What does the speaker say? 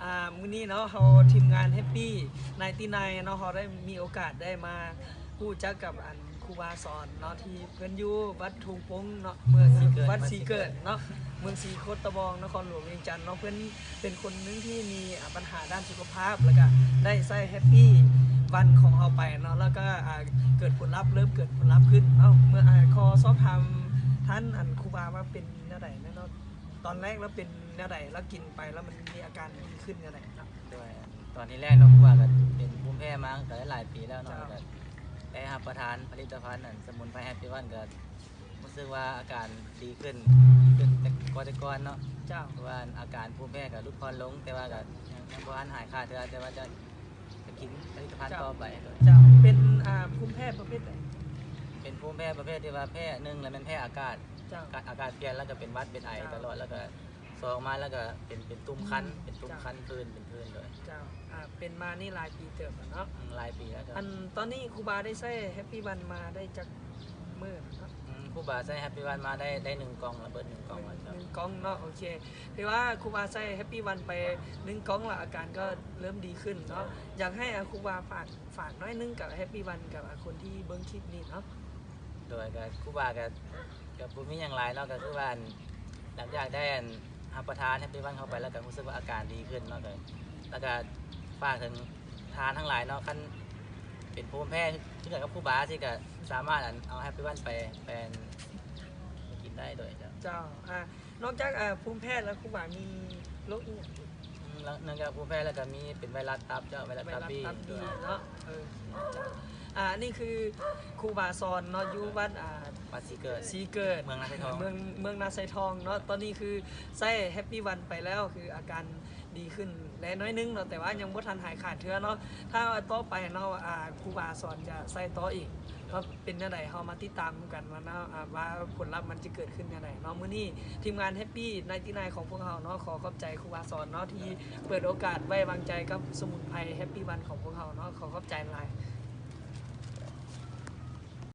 ອ່າ ມື້ນີ້ເນາະ ເຮົາທີມງານ Happy ໄນຕີໄນ ເນາະ ເຮົາໄດ້ມີໂອກາດໄດ້ມາຮູ້ຈັກກັບອັນຄູບາສອນເນາະ ທີ່ເພິ່ນຢູ່ວັດທົ່ງປົງເນາະ ເມືອງ ວັດສີເກີດເນາະ ເມືອງສີໂຄດຕະບອງ ນະຄອນຫຼວງວຽງຈັນເນາະ ເພິ່ນເປັນຄົນໜຶ່ງທີ່ມີ ອ່າ ບັນຫາດ້ານສຸຂະພາບ ແລ້ວກະໄດ້ໃຊ້ Happy One ຂອງເຮົາໄປເນາະ ແລ້ວກະ ອ່າ ເກີດຜົນລັບ ເລີ່ມເກີດຜົນລັບຂຶ້ນເນາະ ເມື່ອ ອ່າ ຂໍສອບຖາມທ່ານອັນຄູບາວ່າເປັນແນວໃດແນ່ເນາະ ຕອນແລກລາວເປັນແນວໃດ ລາວກິນໄປແລ້ວມັນມີອາການດີຂຶ້ນແນວໃດເນາະ? ໂດຍ ຕອນທີແລກເນາະ ຄືວ່າກໍເປັນພູມແພ້ມາກໍໄດ້ຫຼາຍປີແລ້ວເນາະ ເຈົ້າ ກໍໄດ້ຮັບປະທານຜະລິດຕະພັນອັນສະໝຸນໄພ Happy One ກໍຮູ້ສຶກວ່າອາການດີຂຶ້ນ ດີຂຶ້ນກວ່າແຕ່ກ່ອນເນາະ ເຈົ້າ ເພາະວ່າອາການພູມແພ້ກໍຫຼຸດຜ່ອນລົງ ແຕ່ວ່າກໍຍັງ ຍັງບໍ່ທັນຫາຍຂາດເທື່ອ ແຕ່ວ່າຈະ ຈະກິນຜະລິດຕະພັນ ເຈົ້າ ຕໍ່ໄປ. ເຈົ້າ ເປັນ ອ່າ ພູມແພ້ປະເພດໃດ? ເປັນພູມແພ້ປະເພດທີ່ວ່າແພ້ ໜຶ່ງລະແມ່ນແພ້ອາກາດ ເຈົ້າ ອາກາດປ່ຽນ ແລ້ວກໍເປັນຫວັດເປັນໄອ ເຈົ້າ ຕະຫຼອດ ແລ້ວກໍສອງມາແລ້ວກໍເປັນ ເປັນຕຸ່ມຄັນ ອືມ ເປັນຕຸ່ມ ເຈົ້າ ຄັນ ຜື່ນ ເປັນຜື່ນ ໂດຍ ເຈົ້າ ອ່າ ເປັນມານີ້ຫຼາຍປີເຕີບແລ້ວເນາະ? ອືມ ຫຼາຍປີແລ້ວ ເຈົ້າ. ອັນຕອນນີ້ຄູບາໄດ້ໃຊ້ Happy One ມາໄດ້ຈັກມື້ແລ້ວເນາະ? ອືມ ຄູບາໃຊ້ Happy One ມາໄດ້ ໄດ້ໜຶ່ງກ່ອງລະ ເບິດໜຶ່ງກ່ອງແລ້ວ ເຈົ້າ ໜຶ່ງກ່ອງເນາະ ໂອເຄ ຖືວ່າຄູບາໃຊ້ Happy One ໄປໜຶ່ງກ່ອງລະ ອາການກໍເລີ່ມດີຂຶ້ນເນາະ ເຈົ້າ. ຢາກໃຫ້ ອ່າ ຄູບາຝາກ ຝາກໜ້ອຍໜຶ່ງກັບ Happy One ກັບ ອ່າ ຄົນທີ່ເບິ່ງຄລິບນີ້ເນາະ? ໂດຍ ກໍຄູບາກໍ ກໍບໍ່ມີຫຍັງຫຼາຍເນາະ ກໍຄືວ່າ ອັນ ຫຼັງຈາກໄດ້ ອັນ ຮັບປະທານ Happy One ເຂົ້າໄປແລ້ວ ກໍຮູ້ສຶກວ່າອາການດີຂຶ້ນເນາະ ກໍ ແລ້ວກໍຝາກເຖິງທ່ານທັງຫຼາຍເນາະ ຄັນເປັນພູມແພ້ຄືກັນກັບຄູບາຊີ້ ກໍສາມາດ ອັນ ເອົາ Happy One ໄປ ໄປ ໄປກິນໄດ້ ໂດຍ ເຈົ້າ ເຈົ້າ ອ່າ ນອກຈາກ ອ່າ ພູມແພ້ແລ້ວ ຄູບາມີໂລກອີ່ຫຍັງອີກ? ອືມ ນອກຈາກພູມແພ້ແລ້ວກໍມີເປັນໄວຣັສຕັບເຈົ້າ ໄວຣັສຕັບບີ ໄວຣັສຕັບບີເນາະ ເອີ ເຈົ້າ ອ່າ ອັນນີ້ຄືຄູບາສອນເນາະ ຢູ່ວັດ ອ່າ ວັດສີເກີດ ສີເກີດ ເມືອງນາໄຊທອງ ເມືອງ ເມືອງນາໄຊທອງເນາະ ຕອນນີ້ຄືໃຊ້ Happy One ໄປແລ້ວ ຄືອາການດີຂຶ້ນແລ້ວໜ້ອຍໜຶ່ງເນາະ ແຕ່ວ່າຍັງບໍ່ທັນຫາຍຂາດເທື່ອເນາະ ຖ້າວ່າຕໍ່ໄປເນາະ ອ່າ ຄູບາສອນຈະໃຊ້ຕໍ່ອີກ ວ່າເປັນແນວໃດ ເຮົາມາຕິດຕາມນຳກັນວ່າເນາະ ອ່າ ວ່າຜົນລັບມັນຈະເກີດຂຶ້ນແນວໃດເນາະ. ມື້ນີ້ທີມງານ Happy ໄນຕີໄນ ຂອງພວກເຮົາເນາະ ຂໍຂອບໃຈຄູບາສອນເນາະ ທີ່ເປີດໂອກາດໄວ້ວາງໃຈກັບສະໝຸນໄພ Happy One ຂອງພວກເຮົາເນາະ ຂໍຂອບໃຈຫຼາຍ.